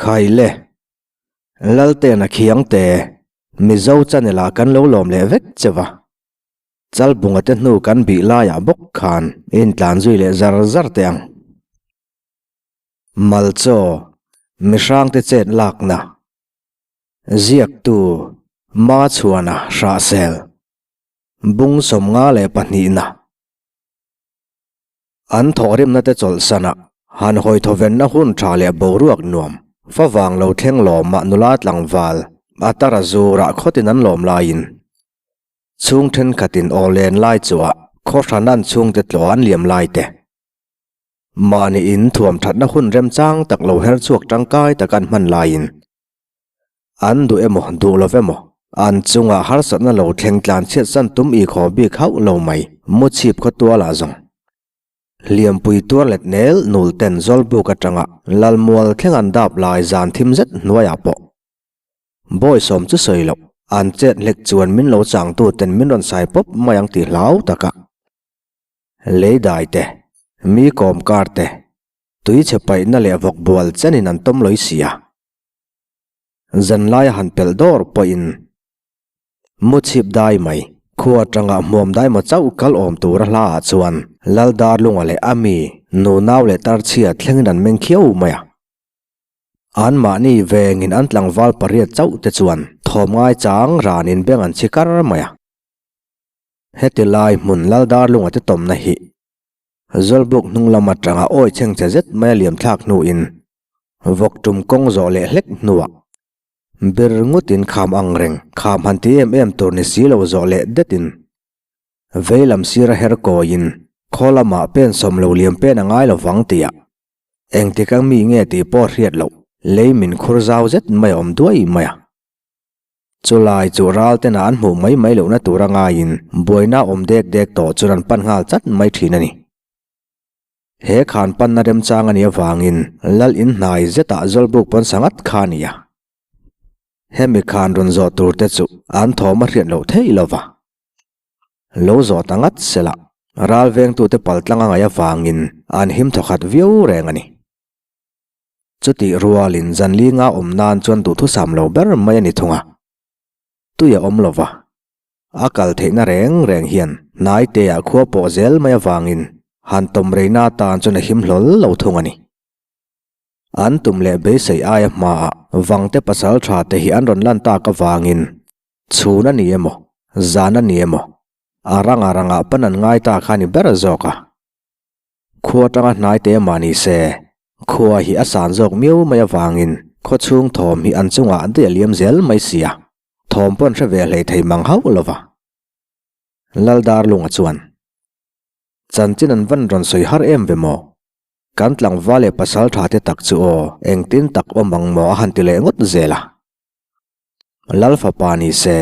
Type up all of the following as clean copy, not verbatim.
Khaile, Laltena Khiangte, Mizo channel ah kan lo lawm leh vek che va. Chalbunga te hnu kan bih laiah bawk khan intlan zui leh zar zar teh ang. Malchaw, Mihrangte chet lakna. Ziaktu, Machhuana Hrahsel. Bung 52na. An thawhrimna te chawlhsana han hawi thawvenna hun tha leh boruak nuam favang lo thleng lawmah nula tlangval a tara zurah khawtin an lawm laiin chhung thenkhatin aw len lai chuah khaw hran an chhungte tlawh an liam lai te mahni in thuam thatna hun remchang tak lo her chhuak tangkai tak an hman laiin an duh emaw duh lo emaw an chungah harsatna lo thleng tlan chhiat san tum i khaw bik hauh lo mai muchhip khaw tualah zawng Hliampui tuar let nel nul ten Zawlbuk atanga Lalmual thleng an dap lai zan thim zet hnuaiah pawh Bawisawm chu sawi loh, an chet hlek chuan min lo changtu ten min rawn sai pawp mai ang tih hlau taka lei dai te, mi kawm kar te, tui chhe paihna leh vawk bual chenin an tawm lawi si a. Zanlaia han pelh dawr pawhin mu chhip dai mai, khua atanga hmuam dai maw chauh kal awm tura hla ah chuan Laldarlunga leh a mi nunau leh tarchhia thlengin an meng khiau mai a. Anmahni vengin an tlangval pariat chauh te chuan thawm ngai chang ranin beng an chhi kar mai a. Heti lai hmun Laldarlunga te tawmna hi Zawlbuk hnung lam atanga awi chheng che zet mai a liam thlak hnuin vawk tum kawng zawh leh hlek hnuah bir ngutin kham ang reng kham han ti em em tur ni si lo zawh leh detin veilam sira her kawiin khaw lamah pen sawm lo liam pen a ngai lovang tihah Engtik ang mi nge tih pawh hriat loh, lei min khur zau zet mai a awm duai mai a. Chulai chu ral tena an hmuh mai mai lohna tur a ngaiin buaina awm dek dek tawh chuan an pan nghal chat mai thin a ni. He khan panna remchang a nih avangin lal in hnai zetah Zawlbuk pawn sangat kha a ni a. Hemi khan rawn zawh tur te chu an thawm a hriat loh theih lova. Lo zawh ta ngat sela, ral vengtute paltlang a ngaih avangin an him thawkhat viau reng a ni. Chutih rualin zan linga awm nan chuan duhthusam lo ber mai a ni thung a. Tui a awm lo va, a kal theihna reng reng hian hnaiteah khua pawh zel mai avangin han tawm reina atan chuan a him hlawl lo thung a ni. An tum leh beisei aia hmaah vangte pasal tha te hi an rawn lan tak avangin Chhun a ni emaw, zan a ni emaw, a ranga rangah pan an ngai ta kha ni ber zawk a. Khua atanga hnai te mah ni se, khua hi a san zawk miau mai avangin khaw chhung thawm hi an chungah daih a liam zel mai si a, thawm pawh an hre ve hlei thei mang hauh lo va. Laldarlunga chuan, Chanchin an van rawn sawi har em ve maw? Kan tlangval leh pasal tha te tak chu aw, engtin tak awm ang maw a han ti leh ngawt zel a. Lal fapa ni se,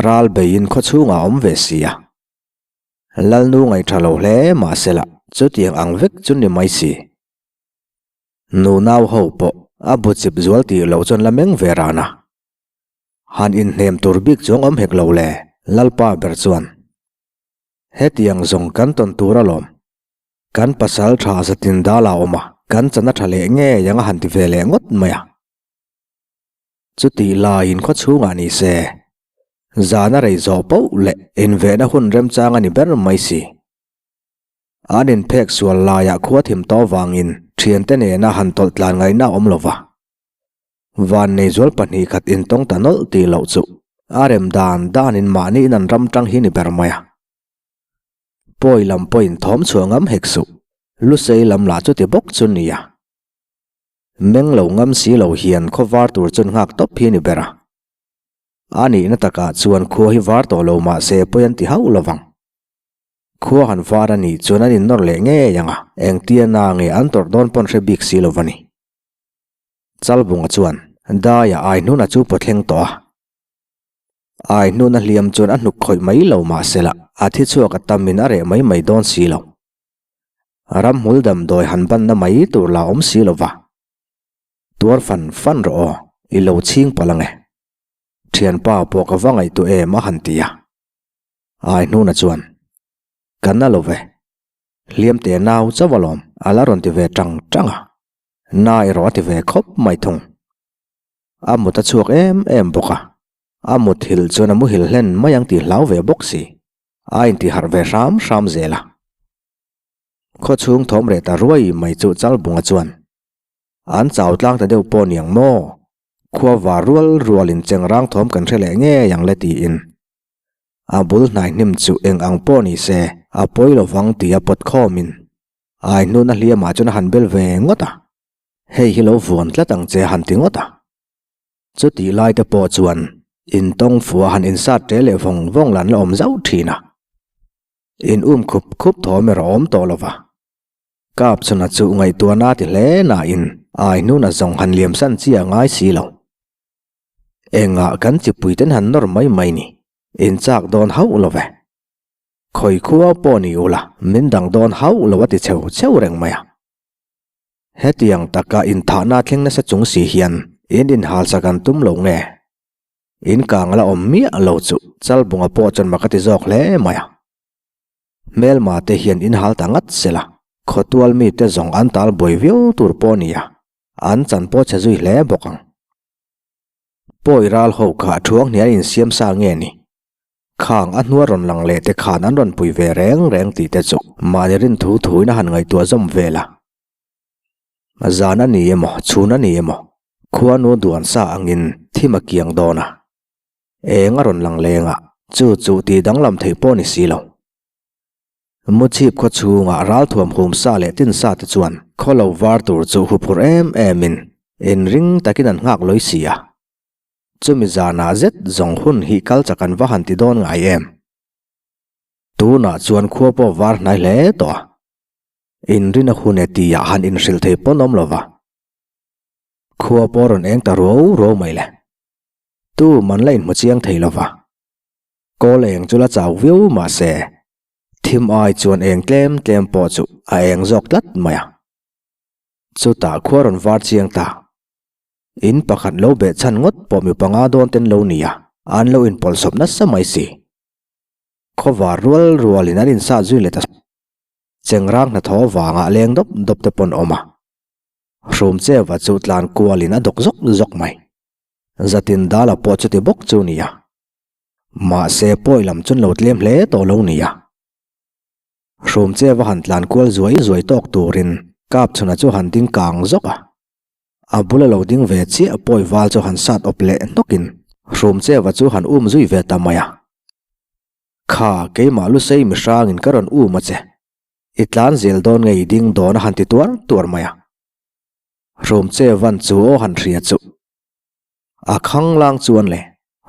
ral beiin khaw chhungah a awm ve si a. Lalnu ngaihṭha lo hle mah sela, chutiang ang vek chu ni mai si. Nunau ho pawh a bu chip zual tih loh chuan la meng ve ran a. Han inhnem tur bik chuang awm hek lo le, Lalpa ber chuan. Hetiang zawng kan tawn tur alawm. Kan pasal ṭha zatin dal a awm a, kan chan a ṭha leh ngei ang a han ti ve leh ngawt mai a. Chutih laiin khaw chhungah ni se, zan a rei zawh poh leh invehna hun remchang a ni ber mai si. An inphek sual laiah khua thim tawh vangin thiante nena han tawlh tlan ngaihna a awm lo va. Vannei zual 2 khat intawng ta nawlh tih loh chu a rem dan danin mahni in an ram tang hi ni ber mai a. Pawi lam pawhin thawm chhuah ngam hek suh, lusei lam lah chuti bawk chu nia. Meng lo ngam si lo hian khaw var tur chuan nghak tawp hi a ni ber a. A nihna takah chuan khua hi var tawh lo mah se pawi an ti hauh lo vang. Khua han var a nih chuan an innawr leh ngei ang a, engtia na nge an tawrh dawn pawn hre bik si lo va ni. Chalbunga chuan Daia Aihnuna chu pawthleng tawh a. Aihnuna hliam chuan a hnuk khawih mai lo mah sela a thi chhuak a tamin a reh mai mai dawn si lo. Ramhmul damdawi han banna mai tur la awm si lo va. Tuar fan fan rawh aw, i lo chhing palh ang e. Thianpa pawh ka va ngaihtuah em a han ti a. Ai hnuna chuan, Ka na lo ve. Hliamte nau chauh alawm a la rawn ti ve tang tang a. Na erawh a ti ve khawp mai thung. A mut a chhuak em em bawk a, a muthilh chuan a muhil hlen mai ang tih hlau ve bawk si, a intiharh ve hram hram zel a. Khawchhung thawm reh ta ruai mai chu Chalbunga chuan, An chau tlang ta deuh pawh niang maw? Khua var rual rualin chengrang thawm kan hre leh ngei ang le tiin a bul hnai hnim chu eng ang pawh ni se a pawi lovang tia pawt khawmin ai hnuna hliamah chuan a han bel ve ngawt a, hei hi lo vuan tlat ang che a han ti ngawt a. Chutih lai te pawh chuan intawng fua han insat ṭe leh vawng vawng lan la awm zauh ṭhin a, in um khup khup thawm erawh awm tawh lo va. Kap chhuna chu ngaihtuahna ti hle nain ai hnuna zawng han liamsan chi a ngai si lo. Engah kan chipui ten han nawr mai mai ni, in chak dawn hauh lo ve. Khawi khua pawh ni ula, min dang dawn hauh lo a ti cheu cheu reng mai a. Hetiang taka inthahna thleng nasa chung si hian in inhalsak an tum lo nge? In kang la awm miah lo chu Chalbunga pawh chuan mak a ti zawk hle mai a. Hmelma te hian inhal ta ngat sela, khawtual mite zawng an tal buai viau tur pawh a ni a, an chan pawh chhe zui hle bawk ang. Pawi ral ho kha thuang hnial insiam sa nge ni? Khang a hnua rawn lang leh te khan an rawn pui ve reng reng tih te chu mahni rin thu thuin a han ngaihtuah zawm vel a. Zan a ni emaw, chhun a ni emaw, khuanu duan sa angin thim a kiang dawn a. Eng a rawn lang leng a, chu chu tih danglam theih pawh ni si lo. Muchhip khaw chhungah ralthuam hum sa leh tin sa te chuan khaw lo var tur chu huphurh em em in inring takin an nghak lawi si a. Chumi zanah zet zawng hun hi kal chak an va han ti dawn ngai em? Tunah chuan khua pawh var hnai hle tawh a. Inrin a hun e tihah han inhrilh thei pawn awm lo va. Khua pawh rawn eng ta ruau ruau mai le. Tu man la inhmu chiang thei lo va. Kawl eng chu la chau viau mahse, thim ai chuan eng tlem tlem pawh chu a eng zawk tlat mai a. Chutah khua rawn var chiang ta. In pakhat lo beh chhan ngawt pawh mi panga dawn ten lo ni a, an lo inpawlhsawp nasa mai si. Khawvar rual rualin an insat zui leh ta Chengrang hnathawh avanga leng dawp dawp te pawn awm a. Hrumcheva chu tlan kualin a dawk zawk zawk mai. Zatin Dala pawh chuti bawk chu ni a. Mahse pawi lam chuan lo tlem hle tawh lo nia. Hrumche va han tlan kual zuai zuai tawk turin Kapchhuna chu han ding kang zawk a. A bula lo ding ve chiah pawi val chu han sat awp leh hnawkin Hrumcheva chu han um zui ve ta mai a. Kha keimah Lusei mihrangin ka rawn um a che. I tlan zel dawn nge i ding dawn a han ti tuar tuar mai a. Hrumcheva'n chu aw han hria chu. A khanglang chuan le,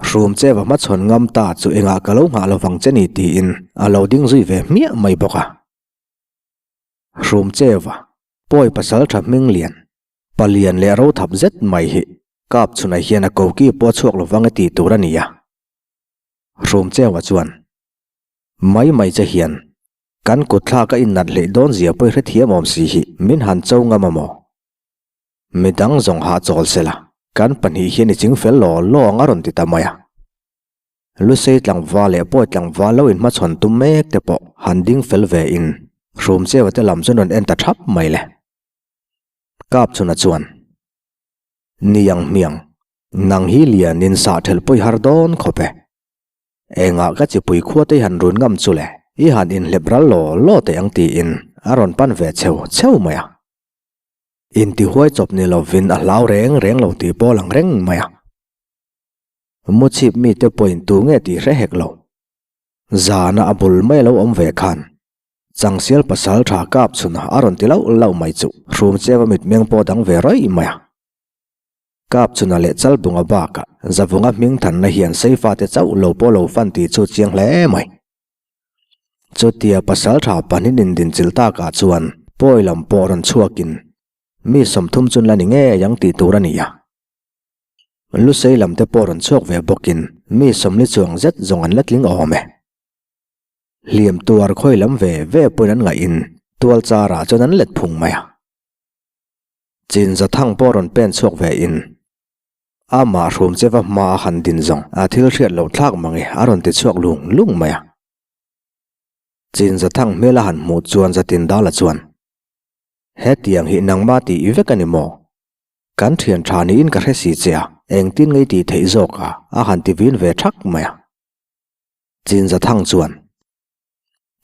Hrum che va hmachhawn ngam ta chu engah ka lo nghah lovang che ni tiin a lo ding zui ve hmiah mai bawk a. Hrum che va, pawi pasal tha hming lian, palian leh ro thap zet mai hi kap chhunah hian a koki pawh a chhuak lovang e tih tur a ni a. Hrum che va chuan, Mai mai che hian, kan kutthlak a innat hleih dawn zia pawh i hrethiam awm si hi min han cho ngam a maw? Midang zawng hahchawl sela, kan pahnih hian i ching fel law law ang a rawn ti ta mai a. Lusei tlangval leh Pawi tlangval lo inhmachhawn tum mek te pawh han ding fel ve in Hrumcheva te lam chuan rawn en ta thap mai le. Kapchhuna chuan, Niang hmiang, nang hi lianin sah thelh pawi har dawn khawp e. Engah ka chipui khua te i han run ngam chu le, i han inhlep ral law law teh ang tiin a rawn pan ve cheu cheu mai a. Intihuai chawp ni lovin a hlau reng reng lo tih pawh lang reng mai a. Muchhip mite pawhin tu nge tih hre hek lo. Zana a bul mai a lo awm ve khan Changsial pasal tha kap chhun a rawn ti lauh lauh mai chu Hrumcheva mitmeng pawh dang ve rawih mai a. Kap chhuna leh Chalbunga bakah Zavunga hming thanna hian Seifate chauh lo pawh lo fan tih chu chiang hle mai. Chutia pasal tha pahnih indinchilh takah chuan pawi lam pawh rawn chhuakin mi 30 chun la ni ngei ang tih tur a ni a. Lusei lam te pawh rawn chhuak ve bawkin mi 40 chuang zet zawng an la tling awm e. Hliam tuar khawi lam ve ve pawhin an ngaihin tual charah chuan an let phung mai a. Chinza thang pawh rawn pen chhuak ve in Amah hrum che va hma a han din zawng a thil hriat loh thlak mang e a rawn ti chhuak lung lung mai a. Chinza thang hmel a han hmuh chuan Zatin Dala chuan, Hetiang hi nangmah tih i vek a ni maw? Kan thian tha niin ka hre si che a, Engtin nge i tih theih zawk a? A han ti vin ve thak mai a. Chinzathang chuan,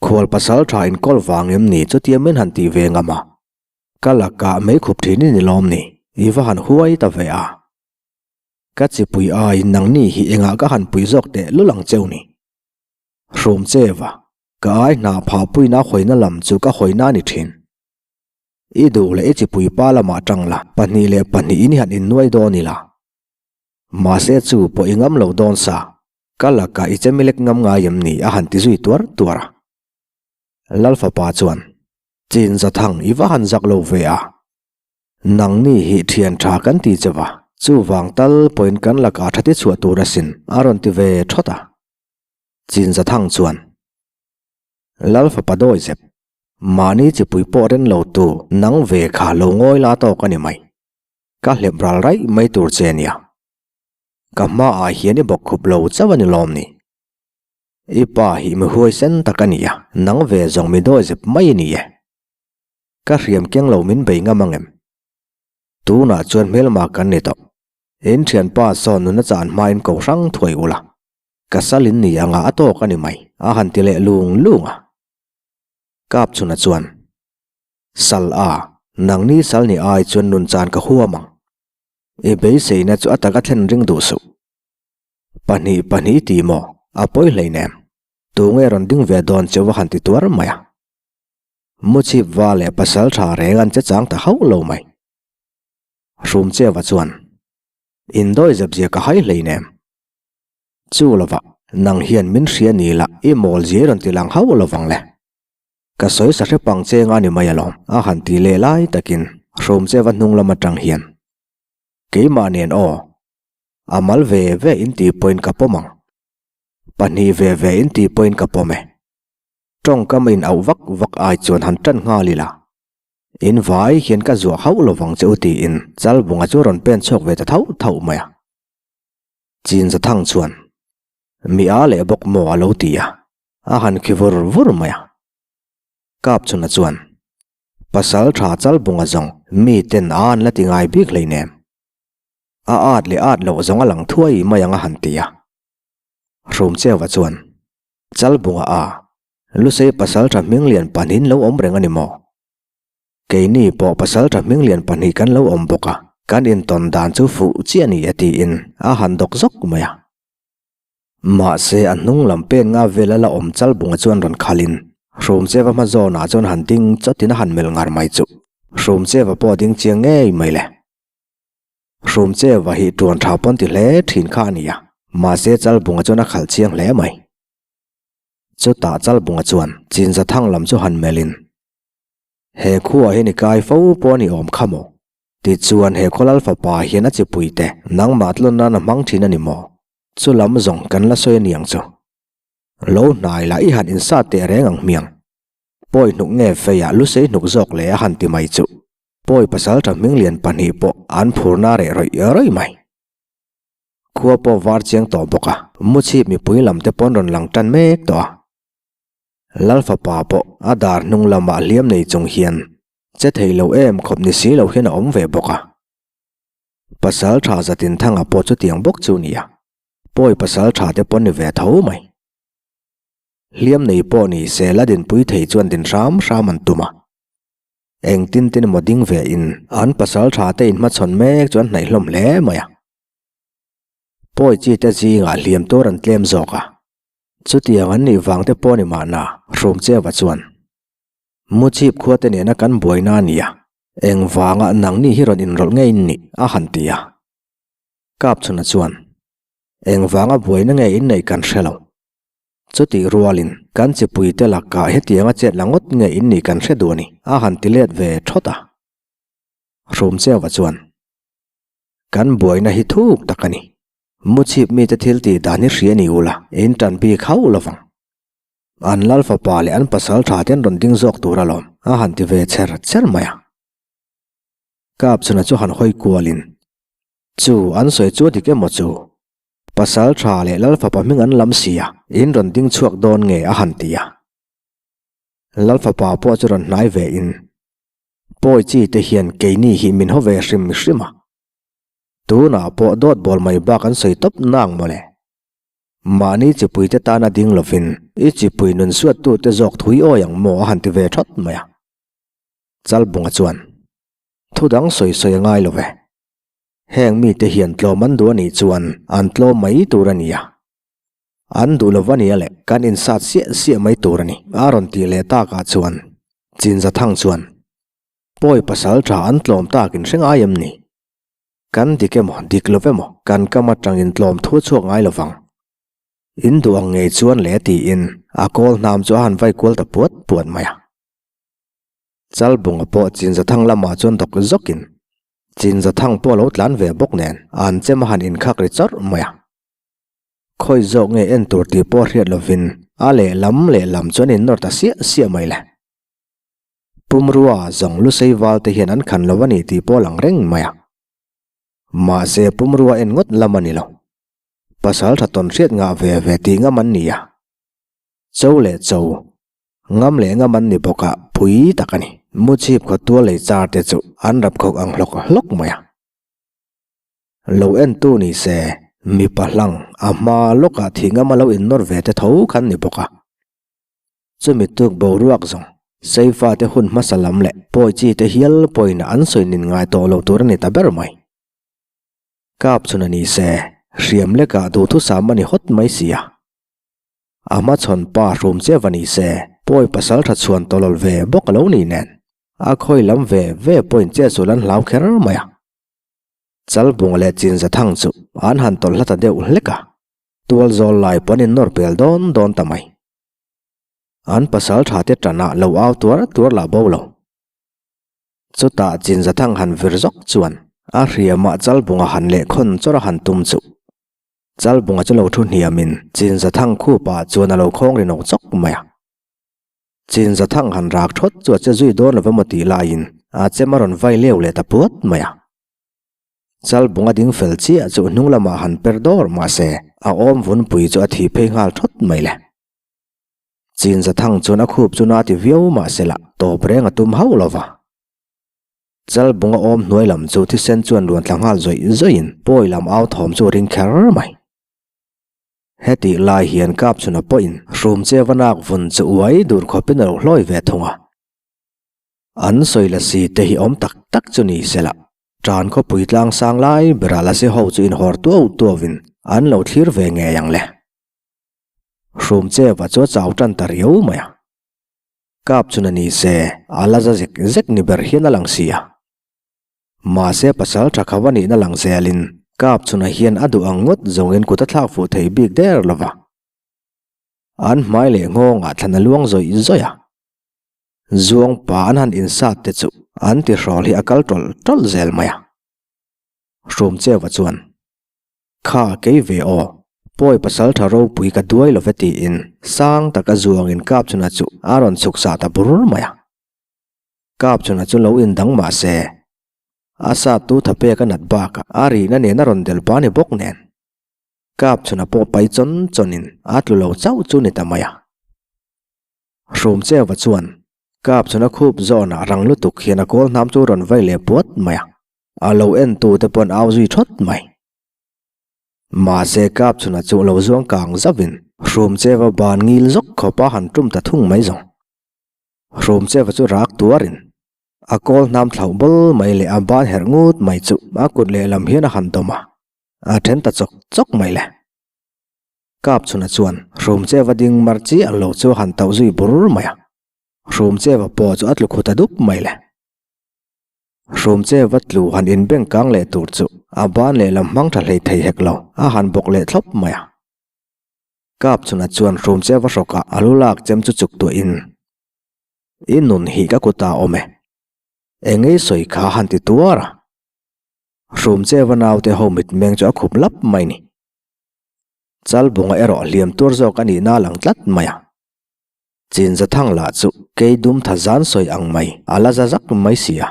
Khual pasal tha inkawl vang em ni chutia min han tih ve ngam a? Ka lakah mei khup thin i ni lawm ni? I va han huai ta ve a. Ka chipui aiin nangni hi engah ka han pui zawk teh lul ang cheu ni? Hrum che va, ka ai hna phahpuina hawina lam chu ka hawina a ni thin. I duh leh i chipui pa lamah tang la, pahnih leh pahnihin i han innuai dawn ila. Mahse chu pawh i ngam lo dawn sa, ka lakah i chemilek ngam ngai em ni a han ti zui tuar tuar a. Lal fapa chuan, Chin Zathang i va han zak lo ve a. Nangni hi thian tha kan ti che va, chuvang tal pawhin kan lakah tha ti chhuah tur asin a rawn ti ve thawt a. Chin Zathang chuan, Lal fapa dawi zep, mahni chipui pawh ren lo tu nang ve kha lo ngawi la tawk a ni mai. Ka hlep ral raih mai tur che nia. Ka hmaah hian i bawk khup lo chauh a ni lawm ni? I pa hi mi huaisen tak a ni a, nang ve zawng mi dawi zep mai i ni e. Ka hriam keng lo min bei ngam ang em? Tunah chuan hmelma kan ni tawh. In thianpa sawn nuna chan hmain ko hrang thuai ula. Ka sal in ni anga a tawk a ni mai, a han ti leh lung lung a. Kapchhuna chuan, Sal a, nangni sal ni ai chuan nun chan ka huam ang. I beiseina chu a taka thlen ring duh suh. Pahnih pahnih ti maw? A pawi hleinem. Tunge rawn ding ve dawn cheu a han ti tuar mai a. Muchhip va leh pasal tha reng an che chang ta hauh lo mai. Hrumcheva chuan, Indawi zep zia ka hai hleinem. Chu lovah, nang hian min hria ni la i mawl zia i rawn ti lang hauh lovang le. Ka sawi sa hrepang cheng a ni mai alawm a han ti leh lai takin Hrumcheva hnung lam atang hian, Keimah nen aw, A mal ve ve in tih pawhin ka pawm ang. Pahnih ve ve in tih pawhin ka pawm e. Tawngkam a in auh vak vak ai chuan han tan nghal ila. In vai hian ka zuah hauh lo vang che u tiin Chalbunga chu rawn pen chhuak ve ta thauh thauh mai a. Chinzathang chuan mi a leh bawk maw a lo ti a, a han khi vur vur mai a. Kapchhuna chuan Pasal tha Chalbunga zawng mi ten a an la ti ngai bik hleinem. A at leh at loh zawng a lang thuai mai ang a han ti a. Hrumcheuva chuan, Chalbunga a, Lusei pasaltha hminglian pahnihin lo awm reng a ni maw? Keini pawh pasaltha hminglian pahnih kan lo awm bawk a, kan intawn dan chu fuh chiah a ni e tiin a han dawk zawk mai a. Mahse a hnung lam pen nga vela la awm Chalbunga chuan rawn khalin Hrumcheuva hma zawnah chuan han ding chawtin a han melh ngar mai chu. Hrumcheuva pawh a ding chiang ngei mai le. Hrumcheva hi tuan tha pawn ti hle thin kha a ni a, mahse Chalbunga chuan a khalh chiang hle mai. Chutah Chalbunga chuan Chinzathang lam chu han melhin, He khuaah hian i kai fo pawh a ni awm kha maw? Tichuan he khawlal fapa hian a chipuite nangmah tlawn nan a hmang thin a ni maw? Chu lam zawng kan la sawi a ni ang chu. Lo hnai lah i han insat teh reng ang hmiang. Pawi hnuk nge feiah lusei hnuk zawk leh a han ti mai chuh. Pawi pasal tha hminglian pahnih pawh an phurna reh rawih rawih mai. Khua pawh var chiang tawh bawk a, Muchhip mipui lam te pawn rawn lang tan mek tawh a. Lal fapa pawh a dar hnung lamah hliam nei chung hian che thei lo em khawp ni si lo hian a awm ve bawk a. Pasal tha zatin thanga pawh chutiang bawk chu nia, pawi pasal tha te pawn ni ve tho mai. Hliam nei pawh ni se la dinpui thei chuan din hram hram an tum a. Engtin tin emaw ding ve in an pasal tha te inhmachhawn mek chu an hnaih hlawm hle mai a. Pawi chi te zingah hliam tur an tlem zawk a. Chutiang an nih vang te pawh ni mahna Hrumcheva chuan, Muchhip khua te nena kan buaina a nia, engvanga nangni hi rawn inrawlh nge in nih? a han ti a. Kapchhuna chuan, Engvanga buaina nge in neih kan hre lo. Chutih rualin, kan chipuite lakah hetianga chet la ngawt nge in nih kan hre duh a ni, a han ti let ve thawt a. Hrumcheuva chuan, Kan buaina hi thuk tak a ni. Muchhip mite thil tih dan hi hria ni ula, in tan bik hauh lo vang. An lal fapa leh an pasal tha te an rawn ding zawk tur alawm, a han ti ve chher chher mai a. Kapchhuna chu han hawi kualin, Chu, an sawi chu a dik emaw chu? Pasal tha leh Lal fapa hming an lam si a, in rawn ding chhuak dawn nge a han ti a. Lal fapa pawh chu rawn hnai ve in, Pawi chi te hian keini hi min haw ve hrim hrim a. Tunah pawh dawt bawl mai bak an sawi tawp nang mawle. Mahni chipuite tana ding lovin i chipui nun suattute zawk thui awi ang maw a han ti ve thawt mai a. Chalbunga chuan, Thu dang sawi sawi a ngai lo ve. Heng mite hian tlawm an duh a nih chuan an tlawm mai tur a ni a. An duh lo va nia le, kan insat siah siah mai tur a ni, a rawn tih leh takah chuan Chinzathang chuan, Pawi pasal tha an tlawm takin hre ngai em ni? Kan dik emaw, dik lo emaw, kan kam atangin tlawm thu chhuak ngai lo vang. In duh ang ngei chuan le tiin a kawl hnam chu a han vai kual ta puat puat mai a. Chalbunga pawh Chinzathang lamah chuan dawk zawkin Chinzathang pawh a lo tlan ve bawk nen an chem a han inkhak ri chawrh mai a. Khawi zawk nge en tur tih pawh hriat lovin a lehlam lehlam chuan innawr ta siah siah mai le. Pumrua zawng lusei val te hian an khan lo a ni tih pawh a lang reng mai a. Mahse pumrua en ngawt lam a ni lo. Pasal tha tawn hriat ngah ve ve tih ngam an ni a. Cho leh cho, ngam leh ngam an ni bawk a, pui tak a ni. Muchhip khaw tual lei char te chu an rap khawk ang hlawk hlawk mai a. Lo entu ni se, mipa hlang a hma lawkah thih ngam a lo innawr ve te tho khan ni bawk a. Chumi tuk boruak zawng, Seifa te hun hmasa lam leh pawi chi te hial pawina an sawi nin ngai tawh lo tur a ni ta ber mai. Kap chhun a ni se, hriam lekah duhthusam a ni hawt mai si a. A hmachhawn pa hrum che va ni se, pawi pasal tha chhuan tawlawl ve bawk a lo ni nen, a khawi lam ve ve pawhin chetsual an hlau kher mai a. Chalbunga leh Chinzathang chu an han tawlh hla ta deuh hlek a, tual zawl lai pawh an innawr pel dawn dawn ta mai. An pasal tha te tanah lo au tuar tuar lah bo lo. Chutah Chinzathang han vir zawk chuan a hriamah Chalbunga han leh khawn chawrh a han tum chu. Chalbunga chu lo thu hniamin Chinzathang khupah chuan a lo khawng ri nawk chawk mai a. Chinzathang han rak thawt chu a che zui dawn lo emaw tih laiin a chem a rawn vai leu leh ta puat mai a. Chalbunga ding fel chiah chu hnung lamah han per dawr mahse a awm vunpui chu a thi phei nghal thawt mai le. Chinzathang chuan a khup chu na ti viau mahsela tawp reng a tum hauh lo va. Chalbunga awm hnuai lam chu thisen chuan ruan thla nghal zawih zawihin pawi lam au thawm chu a ring kher mai. Hetih lai hian Kapchhuna pawhin hrum che va nak vun chu uai dur khawpin a lo hlawi ve thung a. An sawi lasi te hi awm tak tak chu ni sela tan khawpui tlang sang lai berah lasi ho chu inhawr tuau tuauin an lo thlir ve ngei ang le. Hrum cheva chu a chau tan ta riau mai a. Kap chun a ni se, a la za zek zek ni ber hian a lang si a. Mahse pasal tha kho a nihna lang zelin kap chuna hian a duh ang ngawt zawngin kut a thlak fuh thei bik der lo va. An hmai leh nghawngah thlan a luang zawih zawih a. Zuang pa an han insat te chu an tihrawl hi a kal tawlh tawlh zel mai a. Hrum cheva chuan. Kha kei ve aw, pawi pasal tha ropui ka duai lo ve tiin sang taka zuangin Kapchuna chu a rawn chhuk sah ta bur mai a. Kapchuna chu lo indang mah se, a sat tu tha pek a nat bakah a rihna nen a rawn del pa ni bawk nen. Kapchuna pawh pai chawn chawnin a tlu lo chauh chu ni ta mai a. Hrumcheva chuan Kapchuna khup zawnah rang lutuk hian a kawl hnam chu rawn vai leh puat mai a. A lo en tu te pawn au zui thawt mai. Mahse Kapchhuna chu lo zuang kang zauhin Hrumcheva ban ngil zawk khawpa han tum ta thung mai zawng. Hrumcheva chu rak tuarin a kawl hnam thlauh bawl mai leh a ban herh ngut mai chu a kut lehlam hian a han dawm a, a then ta chawk chawk mai le. Kapchhuna chuan Hrumcheva ding mar chiah lo chu a han tauh zui bur mai a, Hrumcheva pawh chu a tlu khu ta dup mai le. Hrum che va tlu han inbeng kang leh tur chu a ban lehlam hmang tha hlei thei hek lo, a han bawk leh thlawp mai a. Kap chhunah chuan hrum che va hrawkah a lu lak chem chu chuk tuahin, I nun hi ka kutah awm e. Engei sawi kha han ti tuar a. Hrum che va naute ho mitmeng chu a khup lap mai ni. Chalbunga erawh hliam tuar zawk a nihna a lang tlat mai a. Chinzathang lah chu kei dum tha zan sawi ang mai a la za zak mai si a.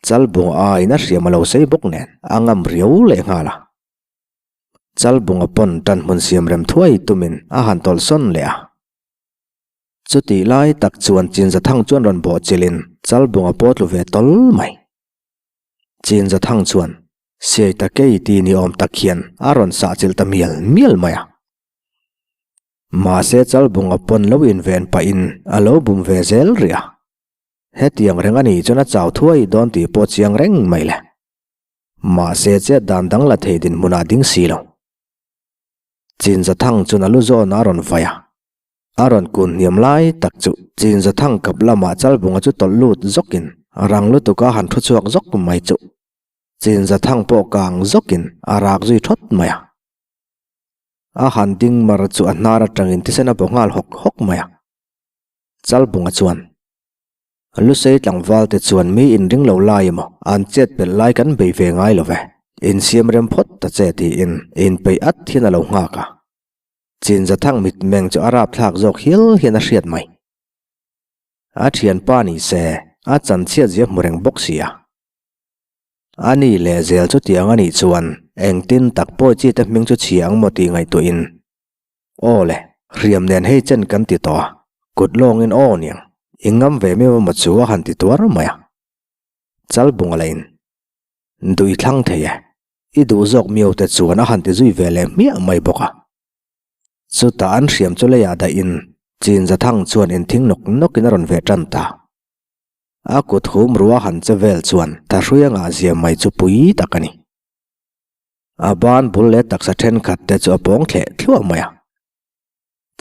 Chalbunga aiin a hriam a lo sei bawk nen a ngam riau leh nghal a. Chalbunga pawn tan hmun siam rem thuai tumin a han tawlh sawn leh a. Chutih lai tak chuan Chinzathang chuan rawn bawh chilhin Chalbunga pawh tlu ve tawl mai. Chinzathang chuan. Siai ta kei ti ni awm tak hian a rawn sah chilh ta mial mial mai a. Mahse Chalbunga pawn lo inven pahin a lo bum ve zel rih a. Hetiang reng a nih chuan a chau thuai dawn tih pawh chiang reng mai le. Mahse chet dan dang la thei dinhmunah ding si lo. Chinzathang chuan a lu zawn a rawn vai a. A rawn kun hniam lai tak chu Chinzathang kap lamah Chalbunga chu tawlh lut zawkin rang lutuka han thu chhuak zawk mai chu Chinzathang pawh kang zawkin a rak zui thawt mai a. A han ding mar chu a hnar atangin thisen a baw nghal hawk hawk mai a. Chalbunga chuan, Lusei tlangval te chuan mi inring lo lai emaw an chet pelh lai kan bei ve ngai lo ve, insiam rem phawt ta che tiin inpeih at hian a lo nghak a. Chinzathang mitmeng chu a rapthlak zawk hial hian a hriat mai. A thianpa ni se, a chanchhiat zia hmu reng bawk si a. A ni leh zel chutiang a nih chuan engtin tak pawi chi te hming chu chhia ang maw tih ngaihtuahin Aw le, hriam nen hei chen kan ti tawh a, kut lawngin aw niang, i ngam ve miau emaw chu a han ti tuar mai a. Chalbunga lahin, Duh i thlang thei e, i duh zawk miau te chuan a han ti zui ve leh hmiah mai bawk a. Chutah an hriam chu leiah dahin Chinzathang chuan inthing nawk nawkin a rawn veh tan ta. A kut hum rua han che vel chuan thahrui a ngahzia mai chu pui tak a ni. A ban bul leh taksa thenkhat te chu a pawng thleh thluah mai a.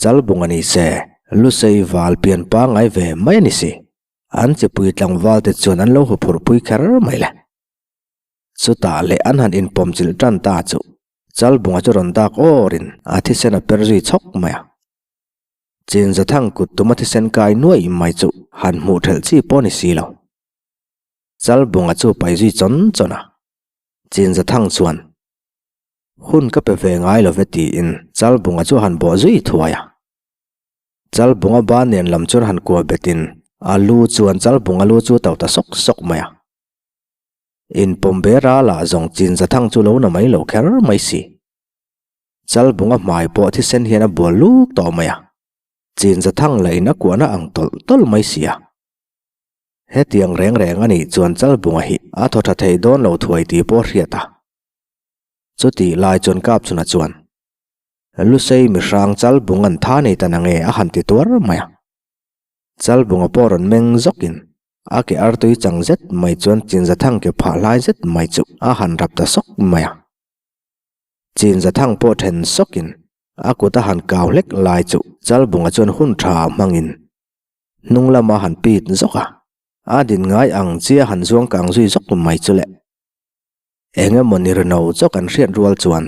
Chalbung a ni se, Lusei val pian pangngai ve mai a ni si. An chipui tlangval te chuan an lo huphurh pui kher mai le. Chutah leh an han inpawm chilh tan ta chu Chalbunga chu rawn dak awrin a thisen a per zui chhawk mai a. Chinzathang kut tuma thisen kai nuaih mai chu han hmuh thelh chi pawh a ni si lo. Chalbunga chu pai zui chawn chawn a. Chinzathang chuan, Hun ka pe ve ngai lo ve tiin Chalbunga chu a han bawh zui thuai a. Chalbunga ban nen lam chuan han kuah betin a lu chuan Chalbunga lu chu to ta sawk sawk mai a. Inpawm be ralah zawng Chinzathang chu lo na mai lo kher mai si. Chalbunga hmai pawh thisen hian a bual luk tawh mai a. Chinzathang lah in a kuahna ang tawlh tawlh mai si a. Hetiang reng reng a nih chuan Chalbunga hi a thaw tha thei dawn lo thuai tih pawh a hriat a. Chutih lai chuan Kapchhuna chuan, Lusei mihrang Chalbung an tha nei ta nange a han ti tuar mai a. Chalbunga pawh rawn meng zawkin a ke artui chang zet mai chuan Chinzathang ke phah hlai zet mai chu a han rap ta sawk mai a. Chinzathang pawh then sawkin a kut a han kau hlek lai chu Chalbunga chuan hun tha hmangin Hnung lama han pit zawk a, a din ngai ang chia han zuang kang zui zawk mai chu le. Eng emaw ni rino chaw kan hriat rual chuan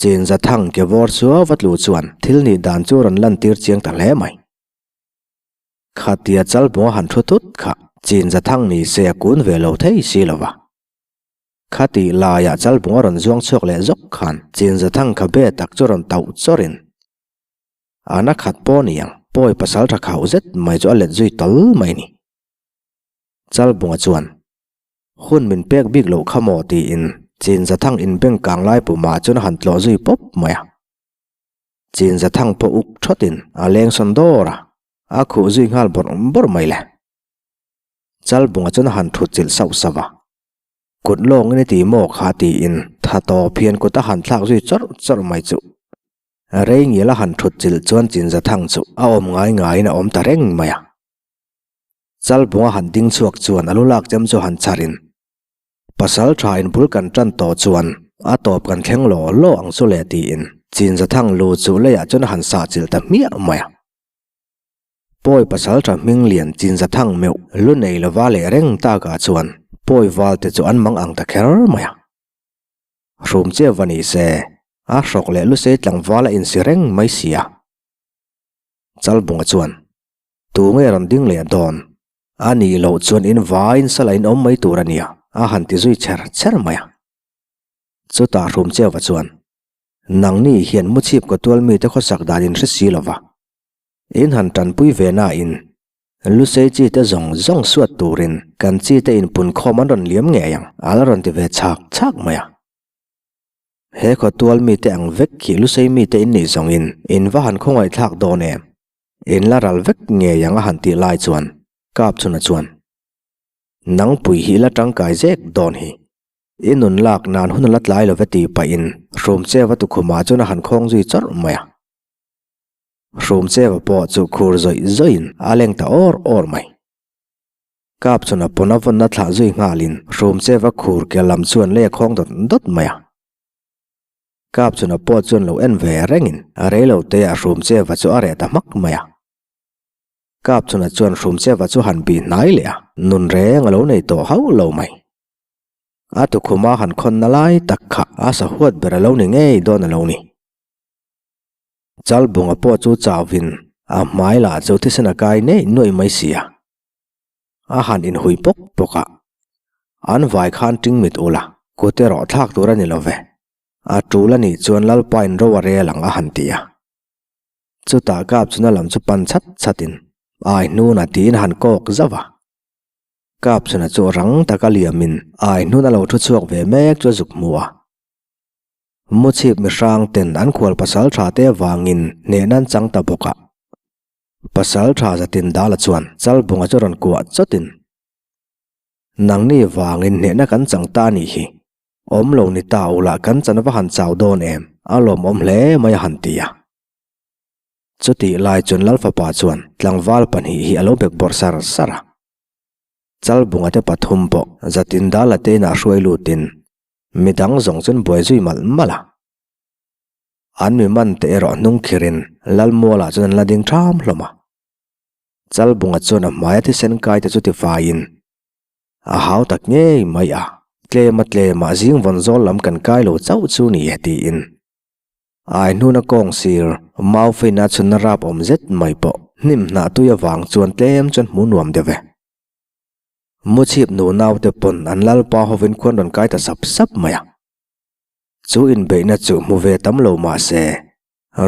Chinzathang ke vawr suau va tlu chuan thil nih dan chu rawn lantir chiang ta hle mai. Khatia Chalbunga han thu thut kha Chinzathang ni se a kun ve lo thei si lo va. Khatih laiah Chalbunga rawn zuang chhuak leh zawk khan Chinzathang kha be tak chu rawn tauh chawrin A na khat pawh ni ang, pawi pasal tha khauh zet mai chu a let zui tal mai ni. Chalbunga chuan, Hun min pek bik loh kha maw tiin Chinzathang inbeng kang lai pumah chuan a han tlawh zui pawp mai a. Chinzathang pawh uk thawtin a leng sawn dawr a, a khuh zui nghal bawrh bawrh mai le. Chalbunga chuan a han thut chilh sauh sauh a. Kut lawngin i ti maw kha tiin tha tawp hian kut a han thlak zui chawrh chawrh mai chuh. Rei ngial a han thut chilh chuan Chinzathang chu a awm ngai ngaiin a awm ta reng mai a. Chalbunga han ding chhuak chuan a lu lak chem chu han chharin, Pasal tha in bul kan tan tawh chuan a tawp kan thleng law law ang chu le tiin Chinzathang lu chu leiah chuan a han sah chilh ta hmiah mai a. Pawi pasal tha hming lian Chinzathang meuh lu nei lova leh reng takah chuan pawi valte chu an mang ang ta kher mai a. Hrum che va ni se, a hrawk leh lusei tlangval a insi reng mai si a. Chalbunga chuan, Tu nge rawn ding leh dawn? A nih loh chuan in vaiin sala in awm mai tur a nia, a han ti zui chher chher mai a. Chutah Hrum Cheuva chuan, Nangni hian muchhip ka tual mite khawsak dan in hre si lova, in han tanpui ve nain Lusei chi te zawng zawng suat turin kan chi te inpunkhawm an rawn liam ngei ang, a la rawn ti ve chhak chhak mai a. He khawtual mite ang vek khi Lusei mite in nih zawngin in va han khawngaihthlak dawn em? In la ral vek ngei ang a han tih lai chuan Kapchhuna chuan, Nangpui hi i la tangkai zek dawn hi. I nun lak nan hun a la tlai lo ve tih pahin Hrumcheva tukhumah chuan a han khawng zui chawrh mai a. Hrumcheva pawh chu khur zawih zawihin a leng ta awr awr mai. Kap chuan a pawn a vawnna thlah zui nghalin Hrumcheva khur ke lam chuan lei a khawng dawt dawt mai a. Kap chuan a pawh chuan lo en ve rengin a reilo te ah Hrumcheva chu a reh ta hmak mai a. Kap chuan a chuan Hrumcheva chu han bih hnai leh a, nun reng a lo nei tawh hauh lo mai. A tukhuma han khawnna lai tak kha a sahuat ber a lo ni ngei dawn a lo ni. Chalbunga pawh chu chauvin a hmai lah chu thisen a kai neih nuaih mai si a. A han inhui pawk pawk a, An vai khan ting mit ula, kut erawh thlak tur a ni lo ve. A tul a nih chuan Lalpa in ro a rel ang a han ti a. Chutah kap chuna lam chu pan chat chatin ai hnuna tiin a han kawk zauh a. Kap chuna chu rang taka liamin ai hnuna lo thu chhuak ve mek chu a zuk hmu a. Muchhip mihrang ten an khual pasal tha te avangin hnehna an chang ta bawk a. Pasal tha zatin Dala chuan Chalbunga chu rawn kuah chawtin, Nangni vangin hnehna kan chang ta a nih hi. Awm lo ni ta ula kan chan va han chau dawn em? A lawmawm hle mai a han ti a. Chutih lai chuan Lalfapa chuan tlangval pahnih hi a lo bek bawrh sar sar a. Chalbunga te pathum pawh zatin Dala te inah hruai lutin Midang zawng chuan buai zui malh malh a. An mi man te erawh hnung khirin Lalmualah chuan an la ding ṭham hlawm a. Chalbunga chuan a hmaia thisen kai te chu ti faiin a hau tak ngei mai a, tlema tlema zing vawn zawl lam kan kai lo chauh chu ni e tiin. Ai hnuna kawng sir mau feina chhunna rap awm zet mai pawh hnim hnah tui avang chuan tlem chuan hmu nuam deuh e. Muchhip nu naute pawn an lalpa hovin khuan rawn kai ta sap sap mai a. Chu inbeihna chu hmu ve tam lo mah se,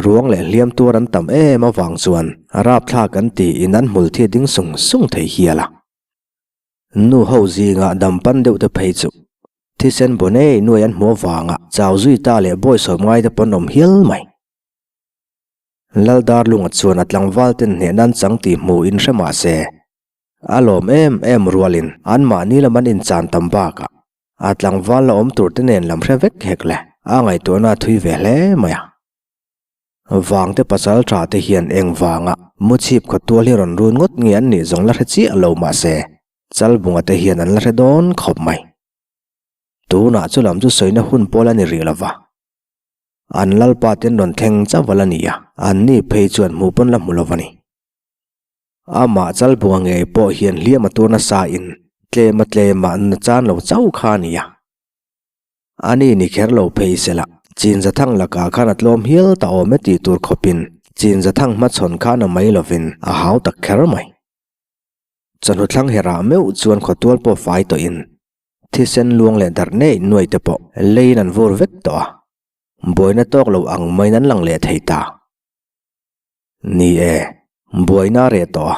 ruang leh hliam tuar an tam em avang chuan rapthlak an tiin an hmul thi ding sung sung thei hial a. Nu ho zingah dam pan deuh te phei chu thisen bu nei nuai an hmu avanga chau zui ta leh bawisawm ngai te pawn awm hial mai. Laldarlunga chuan a tlangval ten hneh nan chang tih hmuhin hre mah se, A lawm em em rualin anmahni lam an inchan tam bakah a tlangval la awm tur te nen lam hre vek hek le a ngaihtuahna a thui ve hle mai a. Vangte pasal tha te hian eng vanga muchhip khaw tual hi rawn run ngawt nge an nih zawng la hre chiah lo mahse Chalbunga te hian an la hre dawn khawp mai. Tunah chu lam chu sawina hun pawl a ni rih lova. An lalpa ten rawn thleng chauh a la ni a, anni phei chuan hmuh pawn la hmu lo va ni. Amah Chalbunga ngei pawh hian hliam a tur nasa in tlem a tlem ah na chan lo chauh kha a ni a. Ani ni kher lo phei sela, Chinzathang lakah khan a tlawm hial ta awm e tih tur khawpin Chinzathang hmachhawn khan a mai lovin a hau tak kher mai. Chawhnu thlang herah meuh chuan khawtual pawh fai tawhin thisen luang leh darh nei nuai te pawh leiin an vur vek tawh a, buaina tawk lo ang maiin an lang leh thei ta. Ni e, buaina a reh tawh a,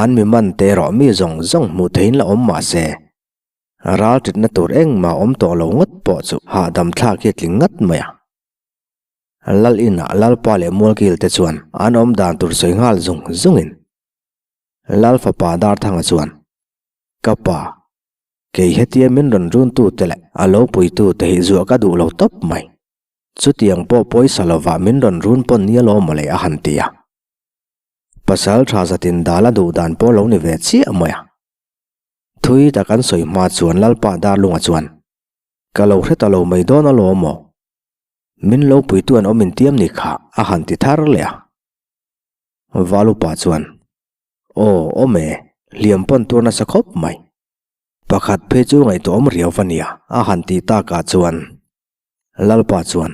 an mi man te erawh mi zawng zawng hmuh theihin la awm mah se, ral titna tur engmah awm tawh lo ngawt pawh chu hahdam thlak hi a tling ngat mai a. Lal inah Lalpa leh Mualkil te chuan an awm dan tur sawi nghal zung zungin Lal fapa Darthanga chuan, Ka pa, kei hetia min rawn runtu te leh a lo puitu te hi zuah ka duh lo tawp mai. Chutiang pawh pawisa lovah min rawn run pawn nia lo mawle a han ti a. Pasal tha zatin dal a duh dan pawh lo ni ve chiah mai a. Thui tak an sawi hma chuan Lalpa Darlunga chuan, Ka lo hre ta lo mai dawn alawm aw. Min lo puitu an awm intiam ni kha a han ti thar leh a. Valupa chuan, Aw, awm e, hliam pawn tur nasa khawp mai. Pakhat phei chu ngaihtuah awm riau va nia a han tih takah chuan Lalpa chuan,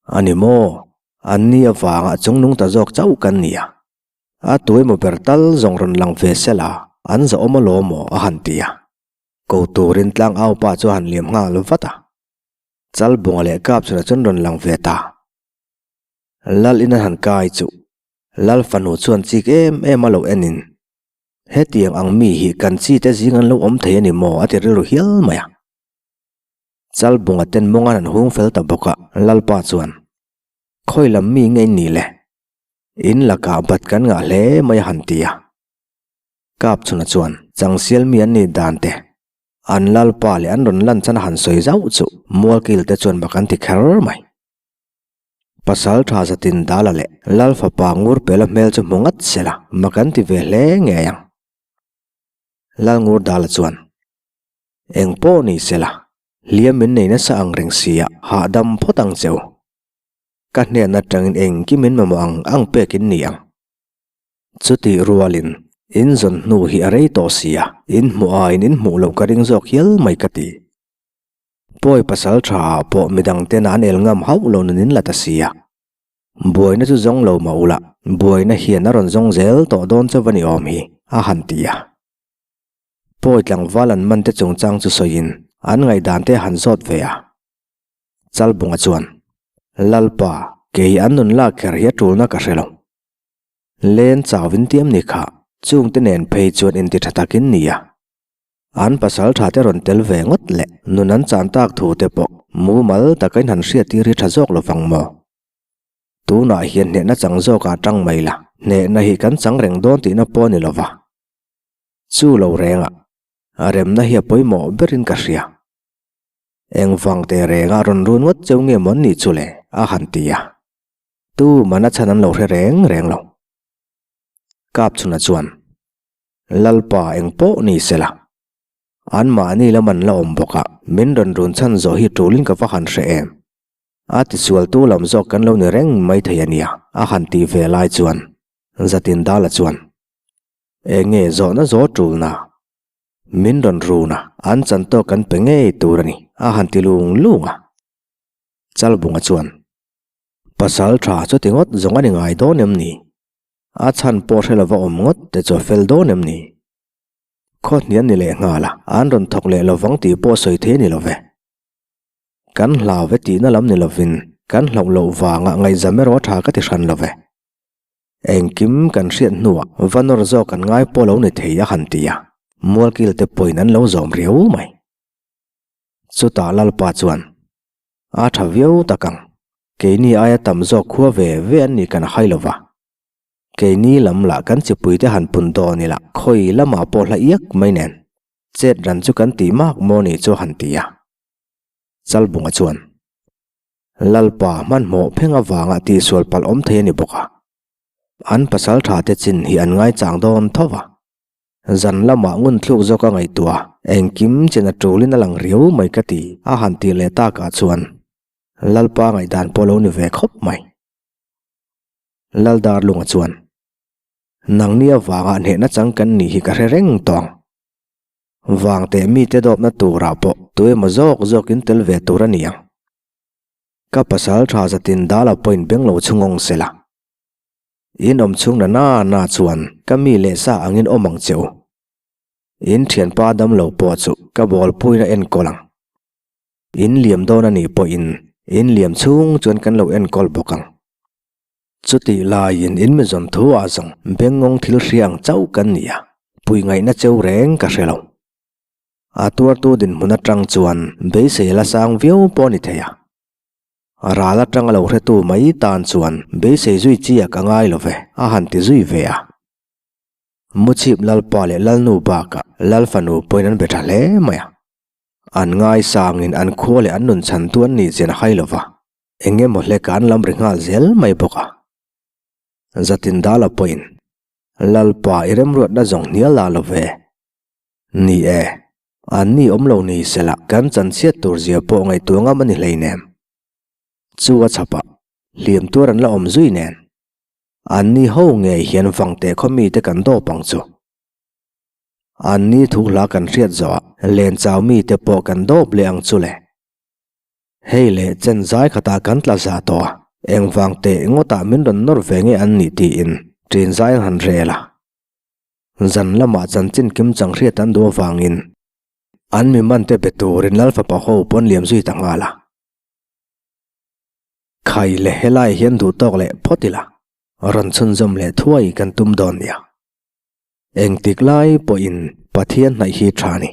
A ni maw? An ni avanga chungnung ta zawk chauh kan ni a. A tu emaw ber tal zawng rawn lang ve se la, an zahawm alawm aw a han ti a. Ko turin tlang au pa chu a han liam nghal vat a. Chalbunga leh Kapchhuna chuan rawn lang ve ta. Lal in an han kai chu Lal fanu chuan chik em em a lo enin, Hetiang ang mi hi kan chi te zing an lo awm thei a ni maw? a ti rilru hial mai a. Chalbunga ten mawngan an hung fel ta bawk a, Lalpa chuan, Khawi lam mi nge in nih le? In lakah bat kan ngah hle mai a han ti a. Kapchhuna chuan, Changsial mi an nih dan te? An lalpa leh an rawn lan chhan a han sawi zauh chu Mualkil te chuan mak an ti kher mai. Pasal tha zatin Dala leh Lal fapa Ngurpela hmel chu hmu ngat se la, mak an ti ve hle ngei ang. Lal Ngur Dala chuan, Eng pawh ni se la, hliam min nei nasa ang reng sia, hahdam phawt ang che u. Ka hnen atangin engkim in mamawh ang ang pek in ni ang. Chutih rualin, in zawn hnu hi a rei tawh sia, in hmuh aiin in hmuh loh ka ring zawk hial mai ka ti. Pawi pasal tha ah pawh midang tena an el ngam hauh lo nun in la ta sia. Buaina chu zawng lo mah ula, buaina hian a rawn zawng zel tawh dawn chauh a ni awm hi, a han ti a. Pawi tlangval an man te chungchang chu sawiin an ngaihdan te a han zawt ve a. Chalbunga chuan, Lalpa, kei an nun lak kher hi a tulna ka hre lo. Len chau in tiam ni kha, chungte nen phei chuan inti tha takin ni a. An pasal tha te rawn tel ve ngawt leh nun an chan tak thu te pawh mumal taka in han hriat tir hi tha zawk lo vang maw? Tunah hian hnehna chang zawkah tang mai la, hnehna hi kan chang reng dawn tihna pawh a ni lo va. Chu lo rengah, a remna hi a pawimawh berin ka hria. Engvang teh rengah rawn run ngawt cheu nge maw an nih chu le? a han ti a. Tu mana chhan an lo hre reng reng lo. Kapchhuna chuan, Lalpa eng pawh ni sela, anmahni lam an la awm bawk a, min rawn run chhan zawh hi tulin ka va han hre em? A tisualtu lam zawk kan lo ni reng mai thei a nia, a han tih ve lai chuan Zatindala chuan, Eng nge zawhna zaw tulna? Min rawn run a, an chan tawk kan pe ngei tur a ni, a han ti lung lung a. Chalbunga chuan, Pasal tha chuti ngawt zawng a ni ngai dawn em ni? A chhan pawh hre lova awm ngawt te chu a fel dawn em ni? Khaw hnian ni leh nghal a, an rawn thawk leh lovang tih pawh sawi thei a ni lo ve. Kan hlau ve tihna lam ni lovin kan hlauh loh vanga ngaihzam erawh a tha ka ti hran lo ve. Engkim kan hriat hnuah va nawr zawk kan ngai pawh lo ni thei a han ti a, Mualkil te pawhin an lo zawm riau mai. Chutah Lalpa chuan, A tha viau tak ang. Keini aia tam zawk khua ve ve an nih kan hai lo va. Keini lam lah kan chipuite han pun dawn ila khawi lamah pawh hla iak mai nen chet ran chu kan tih mak maw ni chu han ti a. Chalbunga chuan, Lalpa hmanhmawh pheng avanga tihsual palh awm thei a ni bawk a. An pasal tha te chin hi an ngaichang dawn tho va. Zan lamah ngun thluk zawk a ngaihtuah a, engkim chen a tulin a lang riau mai ka ti, a han tih leh takah chuan Lalpa ngaihdan pawh lo ni ve khawp mai. Laldarlunga chuan, Nangni avanga hnehna chang kan nih hi ka hre reng tawng. Vang teh mite dawpna turah pawh tuemaw zawk zawkin tel ve tur a ni ang. Ka pasal tha zatin dala pawhin beng lo chhungawng sela. In awm chhung na na na chuan ka mi leh sa angin awm ang che u. In thianpa dam lo pawh chu ka bawlpuiin a enkawl ang. In liam dawn a nih pawhin in liam chhung chuan kan lo enkawl bawk ang. Chutih laiin in mi zawn thu ah zawng bengngawng thil hria ang chauh kan ni a, pui ngaihna cheu reng ka hre lo. A tuartu dinhmun atang chuan beisei la sang viau pawh a ni thei a. Ral atanga lo hretu mai tan chuan beisei zui chi a ka ngai lo ve, a han ti zui ve a. Muchhip Lalpa leh Lalnu bakah Lal fanu pawhin an be tha hle mai a. An ngaisangin an khua leh an nun chhantu an nih chian a hai lo va, eng emaw hleka an lam ri nghal zel mai bawk a. Zatindala pawhin, Lalpa i remruatna zawng hnial lah lo ve. Ni e, Anni awm lo ni sela kan chanchhiat tur zia pawh ngaihtuah ngam a ni hleinem. Chu a chhapah hliam tuar an la awm zui nen. Anni ho ngei hian vangteh khaw mite kan dawp ang chu. Anni thu hla kan hriat zawhah len chau mite pawh kan dawp leh ang chu le. Hei leh chen zai khatah kan tla za tawh a, eng vangteh ngawtah min rawn nawr ve nge an nih tiin ṭin zai an han rel a. Zan lamah chanchin kim chang hriat an duh avangin an mi mante be turin Lal fapa ho pawn liam zui ta nghal a. Khai leh helai hian duh tawk leh phawt ila, rawn chhunzawm leh thuai kan tum dawn nia. Engtik lai pawhin Pathian hnaih hi tha ni.